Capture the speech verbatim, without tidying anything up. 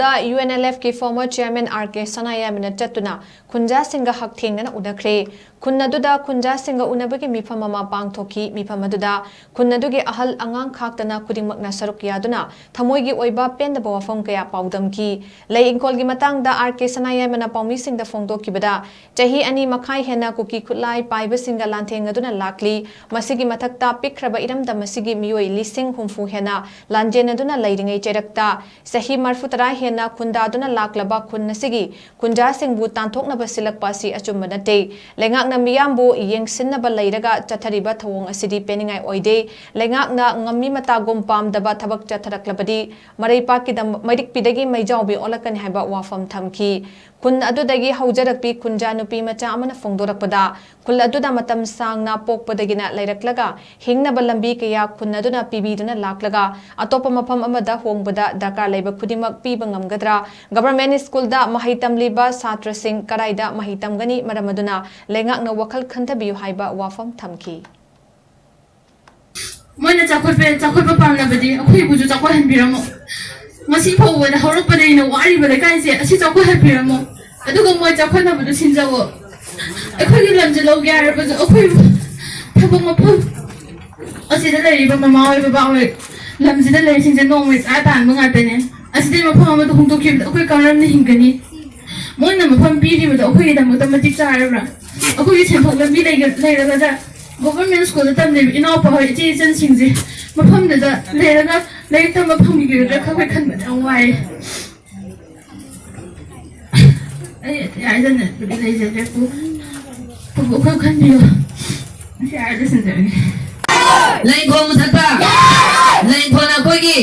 ꯗ U N L ꯑꯦꯐꯀꯤ former chairman R K ꯁꯅꯥꯌꯥꯏꯃꯅ ꯆꯠꯇꯨꯅ ꯈꯨꯟꯖꯥꯁꯤꯡꯒ ꯍꯛꯊꯦꯡꯅꯅ ꯎꯅꯈ꯭ꯔꯦ꯫ ꯈꯨꯟ ꯑꯗꯨꯗ ꯈꯨꯟꯖꯥꯁꯤꯡꯒ ꯎꯅꯕꯒꯤ ꯃꯤꯐꯝ ꯑꯃ ꯄꯥꯡꯊꯣꯛꯈꯤ꯫ ꯃꯤꯐꯝ ꯑꯗꯨꯗ ꯈꯨꯟ ꯑꯗꯨꯒꯤ ꯑꯍꯜ ꯑꯉꯥꯡ ꯈꯥꯛꯇꯅ ꯈꯨꯗꯤꯡꯃꯛꯅ ꯁꯔꯨꯛ ꯌꯥꯗꯨꯅ ꯊꯃꯣꯏꯒꯤ ꯑꯣꯏꯕ ꯄꯦꯟꯗꯕ ꯋꯥꯐꯝ ꯀꯌꯥ ꯄꯥꯎꯗꯝꯈꯤ꯫ ꯂꯩ ꯏꯪꯈꯣꯜꯒꯤ ꯃꯇꯥꯡꯗ ꯑꯥꯔ ꯀꯦ ꯁꯅꯥꯌꯥꯏꯃꯅ ꯄꯥꯎꯃꯤꯁꯤꯡꯗ ꯐꯣꯡꯗꯣꯛꯈꯤꯕꯗ, ꯆꯍꯤ ꯑꯅꯤ ꯃꯈꯥꯏ ꯍꯦꯟꯅ ꯀꯨꯀꯤ ꯈꯨꯠꯂꯥꯏ ꯄꯥꯏꯕꯁꯤꯡꯒ ꯂꯥꯟꯊꯦꯡꯅꯗꯨꯅ ꯂꯥꯛꯂꯤ꯫ ꯃꯁꯤꯒꯤ ꯃꯊꯛꯇ ꯄꯤꯛꯈ꯭ꯔꯕ ꯏꯔꯝꯗꯝ ꯑꯁꯤꯒꯤ ꯃꯤꯑꯣꯏ ꯂꯤꯁꯤꯡ ꯍꯨꯝꯐꯨ ꯍꯦꯟꯅ ꯂꯥꯟꯖꯦꯟꯅꯗꯨꯅ ꯂꯩꯔꯤꯉꯩ ꯆꯩꯔꯛꯇ ꯆꯍꯤ ꯃꯔꯤꯐꯨ ꯇꯔꯥ ꯍꯦꯟꯅ ꯈꯨꯟꯗꯥꯗꯨꯅ ꯂꯥꯛꯂꯕ ꯈꯨꯟ ꯑꯁꯤꯒꯤ ꯈꯨꯟꯖꯥꯁꯤꯡꯕꯨ ꯇꯥꯟꯊꯣꯛꯅꯕ ꯁꯤꯜꯂꯛꯄ ꯑꯁꯤ ꯑꯆꯨꯝꯕ ꯅꯠꯇꯦ꯫ ꯂꯩꯉꯥꯛꯅ ꯃꯤꯌꯥꯝꯕꯨ ꯌꯦꯡꯁꯤꯟꯅꯕ ꯂꯩꯔꯒ ꯆꯠꯊꯔꯤꯕ ꯊꯧꯑꯣꯡ ꯑꯁꯤꯗꯤ ꯄꯦꯟꯅꯤꯡꯉꯥꯏ ꯑꯣꯏꯗꯦ꯫ ꯂꯩꯉꯥꯛꯅ ꯉꯝꯃꯤ ꯃꯇꯥꯒꯨꯝ ꯄꯥꯝꯗꯕ ꯊꯕꯛ ꯆꯠꯊꯔꯛꯂꯕꯗꯤ ꯃꯔꯩꯄꯥꯛꯀꯤꯗꯃꯛ ꯃꯩꯔꯤꯛꯄꯤꯗꯒꯤ ꯃꯩꯖꯥꯎꯕꯤ ꯑꯣꯜꯂꯛꯀꯅꯤ ꯍꯥꯏꯕ ꯋꯥꯐꯝ ꯊꯝꯈꯤ꯫ ꯈꯨꯟ ꯑꯗꯨꯗꯒꯤ ꯍꯧꯖꯔꯛꯄꯤ ꯈꯨꯟꯖꯥ ꯅꯨꯄꯤ ꯃꯆꯥ ꯑꯃꯅ ꯐꯣꯡꯗꯣꯔꯛꯄꯗ, ꯈꯨꯜ ꯑꯗꯨꯗ ꯃꯇꯝ ꯁꯥꯡꯅ ꯄꯣꯛꯄꯗꯒꯤꯅ ꯂꯩꯔꯛꯂꯒ ꯍꯤꯡꯅꯕ ꯂꯝꯕꯤ ꯀꯌꯥ ꯈꯨꯟ ꯑꯗꯨꯅ ꯄꯤꯕꯤꯗꯨꯅ ꯂꯥꯛꯂꯒ, ꯑꯇꯣꯞꯄ ꯃꯐꯝ ꯑꯃꯗ ꯍꯣꯡꯕꯗ ꯗꯔꯀꯥꯔ ꯂꯩꯕ ꯈꯨꯗꯤꯡꯃꯛ ꯄꯤꯕ ꯉꯝꯒꯗ꯭ꯔꯥ? ꯒꯚꯔꯟꯃꯦꯟꯠ ꯁ꯭ꯀꯨꯜꯗ ꯃꯍꯩ ꯇꯝꯂꯤꯕ ꯁꯥꯇ꯭ꯔꯁꯤꯡ ꯀꯗꯥꯏꯗ ꯃꯍꯩ ꯇꯝꯒꯅꯤ? ꯃꯔꯝ ꯑꯗꯨꯅ ꯂꯩꯉꯥꯛꯅ ꯋꯥꯈꯜ ꯈꯟꯊꯕꯤꯌꯨ ꯍꯥꯏꯕ ꯋꯥꯐꯝ ꯊꯝꯈꯤ꯫ ꯃꯣꯏꯅ ꯆꯥꯎꯈꯠꯄ, ꯆꯥꯎꯈꯠꯄ ꯄꯥꯝꯂꯕꯗꯤ ꯑꯩꯈꯣꯏꯕꯨꯁꯨ ꯆꯥꯎꯈꯠꯍꯟꯕꯤꯔꯝꯃꯣ꯫ ꯉꯁꯤ ꯐꯥꯎꯕꯗ ꯍꯧꯔꯛꯄꯗꯒꯤꯅ ꯋꯥꯔꯤꯕ ꯂꯩꯀꯥꯏꯁꯦ ꯑꯁꯤ ꯆꯥꯎꯈꯠꯍꯟꯕꯤꯔꯝꯃꯣ꯫ ꯑꯗꯨꯒ ꯃꯣꯏ ꯆꯥꯎꯈꯠꯅꯕꯗꯨ ꯁꯤꯟꯖꯧꯋꯣ꯫ ꯑꯩꯈꯣꯏꯒꯤ ꯂꯝꯁꯦ ꯂꯧꯒꯦ ꯍꯥꯏꯔꯕꯁꯨ ꯑꯩꯈꯣꯏ ꯊꯕꯛ ꯃꯐꯝ ꯑꯁꯤꯗ ꯂꯩꯔꯤꯕ ꯃꯃꯥ ꯍꯣꯏ, ꯕꯕꯥ ꯍꯣꯏ, ꯂꯝꯁꯤꯗ ꯂꯩꯔꯤꯁꯤꯡꯁꯦ ꯅꯣꯡꯃꯩ ꯆꯥ ꯇꯥꯟꯕ ꯉꯥꯛꯇꯅꯦ꯫ ꯑꯁꯤꯗꯩ ꯃꯐꯝ ꯑꯃꯗ ꯍꯣꯡꯗꯣꯛꯈꯤꯕꯗ ꯑꯩꯈꯣꯏ ꯀꯔꯝꯅ ꯍꯤꯡꯒꯅꯤ? ꯃꯣꯏꯅ ꯃꯐꯝ ꯄꯤꯔꯤꯕꯗꯣ ꯑꯩꯈꯣꯏꯒꯤꯗꯃꯛꯇ ꯃꯇꯤꯛ ꯆꯥꯔꯕ꯭ꯔꯥ? ꯑꯩꯈꯣꯏꯒꯤ ꯁꯦꯟꯊꯣꯛ ꯂꯝꯕꯤ ꯂꯩꯒ-, ꯂꯩꯔꯒꯗ꯭ꯔꯥ? ꯒꯣꯚꯔꯟꯃꯦꯟꯠ ꯁ꯭ꯀꯨꯜꯗ ꯇꯝꯂꯤꯕ ꯏꯅꯥꯎꯄꯥ ꯍꯣꯏ, ꯏꯆꯦ ꯏꯆꯟꯁꯤꯡꯁꯦ ꯃꯐꯝꯗꯨꯗ ꯂꯩꯔꯒ ꯂꯥꯏꯔꯤꯛ ꯇꯝꯕ ꯐꯪꯈꯤꯒꯗ꯭ꯔꯥ ꯈꯜꯂꯒ ꯈꯟꯕꯗ ꯌꯥꯝ ꯋꯥꯏ꯫ ꯑꯩ ꯍꯥꯏꯖꯅ ꯂꯩꯖꯗ꯭ꯔꯦ꯫ ꯄꯨ-, ꯄꯨꯄꯨ ꯑꯩꯈꯣꯏ ꯈꯟꯕꯤꯌꯨ꯫ ꯁꯤ ꯍꯥꯏꯔ ꯂꯣꯏꯁꯤꯟꯖꯔꯒꯦ꯫ ꯂꯩꯈꯣꯝ ꯃꯊꯛꯇ ꯂꯩꯈꯣꯝ ꯑꯩꯈꯣꯏꯒꯤ